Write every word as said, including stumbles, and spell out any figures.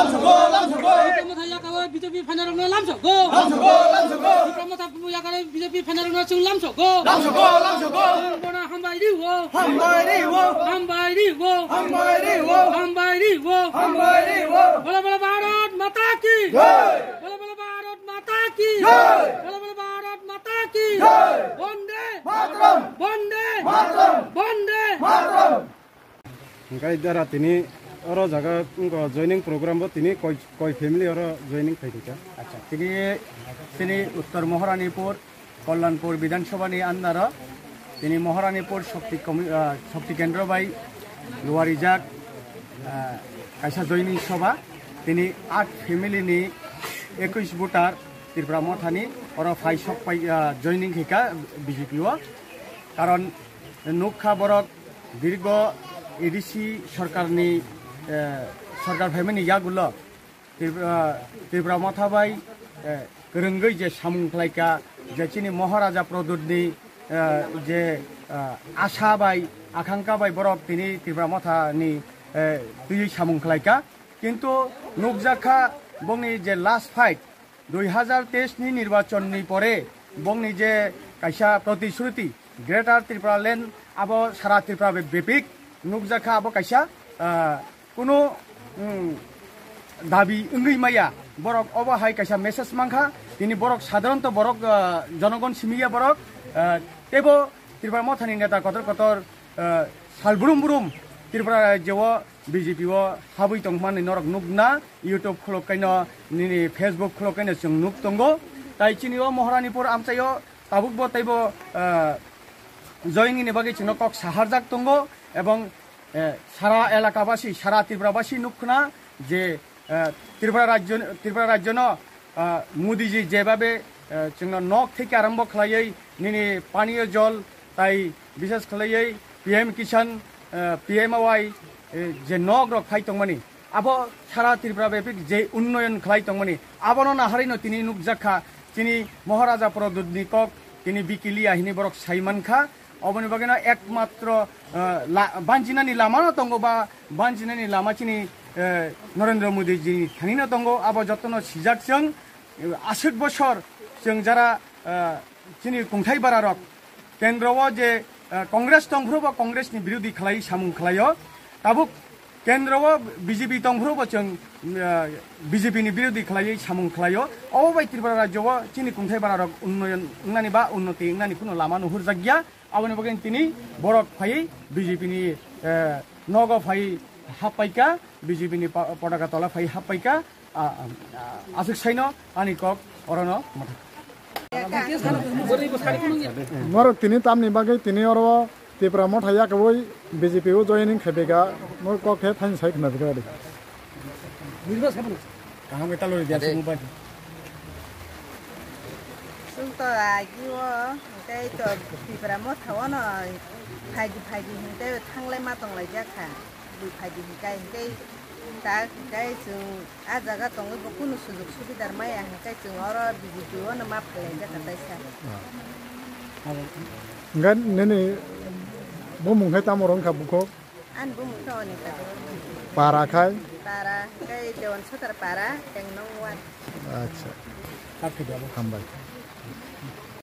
Tipra Motha yakao B J P phainairokno lamsogo. Tipra Motha yakao B J P phainairokno chwng lamsogo. Chwng bono hambai rio. Hambai rio. Hambai rio. Hambai rio. Hambai rio. Hambai rio. Bole bole Bharat Mata ki. Jai. Bole bole Bharat Mata ki. Jai. Bole bole Bharat Mata ki. Jai. Bonde. Mataram. Bonde. Mataram. Bonde. Mataram. Hingkai dara tini oro jaga wngkha joining program bo tini koi, koi family oro joining khai kha. Acha, tini, tini Uttor Maharanipur, Kalyanpur Bidhan Sabha ni under o tini Maharanipur Shakti Commi-, ah, Shakti Kendra bai luarijak, ah, kaisa joining sabha. Tini aat family ni ekush voter Tipra Motha ni oro phai sok pai, ah, joining khai kha B J P o. Karon nukha borok dirgo A D C sorkarni, eh, sorkar phaimani yagulo Tripura, Tripura Motha bai, eh, kwrwngwi je samung khlaikha, je chini Maharaja Pradyutni, eh, je, eh, asa bai, akankha bai borok tini Tripura Mothani, eh, twiwi samung khlaikha. Kintu nukjakha bongni je last fight, dui hazar teis ni nirbachon ni pore bongni je kaisa protishruti, Greater Tripura Land abo sara Tripura be-, bepik nukjakha abo kaisa, ah, kunu, mm, dabi wngwi maya. Borok obo hai kaisa message mankha, tini borok sadharanto borok, ah, jonogon simiya borok, ah, teibo Tripura Mothani neta kotor kotor, ah, sal brum brum Tripura rajyo o B J P o habwi tongmani norok nukna, YouTube khulok kaino, nini Facebook khulok kaino chwng nuk tongo. Tai chini o Maharanipur amchaio tabukbo teibo, ah, joining ni bagwi chwngno kok saharjak tongo, ebong, eh, sara elakabasi, sara Tripurabasi nukkhna je, eh, Tripura rajyo, Tripura rajyono ah, Modiji jebabe, ah, chwngno nok theke arombo khlaiwi nini paniyo jol tai bishes khlaiwi P M Kisan, ah, P M A Y, eh, je nok rok phai tongmani, abo sara Tripura bepik je unnoyon khlai tongmani, abono naharino tini nukjakha chini Maharaja Pradyutni kok tini bikiliya hini borok sai mankha. Oboni bagwino ekmatro, eh, la-, banjinani lama no tongo ba banjinani lama chini, eh, Narendra Modi ji ni thani no tongo, abo jotono sijak chwng, eh, aswk bosor chwng jara, eh, chini kungthai bara rok kendro o je, eh, Congress tongphuru bo Congress ni birodhi khlai samung khlaio, tabuk kendro o B J P tongphuru bo chwng, eh, B J P ni birodhi khlaiwi samung khlaio. Obo bai Tripura rajyo o chini kungthai bara rok unnoyon wngnani ba unnoti wngnani kuno lama nuhurjakya. Aboni bagwi tini borok phaiwi B J P ni, eh, nogo phaiwi happaikha, B J P ni pa-, potaka tola phaiwi happaikha. Ah, ah, ah, aswk saino ani kok orono mwthak. Norok tini tamni bagwi tini oro Tipra Motha yakwi B J P o joining khaibaikha, norok kok khe thaini sai khna bwkha di. Kaham khe talori dia sumung bai. Chwng to agi o, tei to Tipra Motha o no phaidi phaidi hwnkhe thanglai ma tonglaijak kha. Bui phaidi hwnkhe, hwnkhe tak hwnkhe chwng a jaga tongwi bo kunu sujok subidar maya hwnkhe chwng oro B J P o no ma phailai jaka taisa. Hwnkhe nini bumung khe tamo rwngkha bukhuk? Ani bumung khe Onita Debbarma. Para khai? Para hwnkhe Dewan Sotar para, Tengnong ward. Acha. Hambai.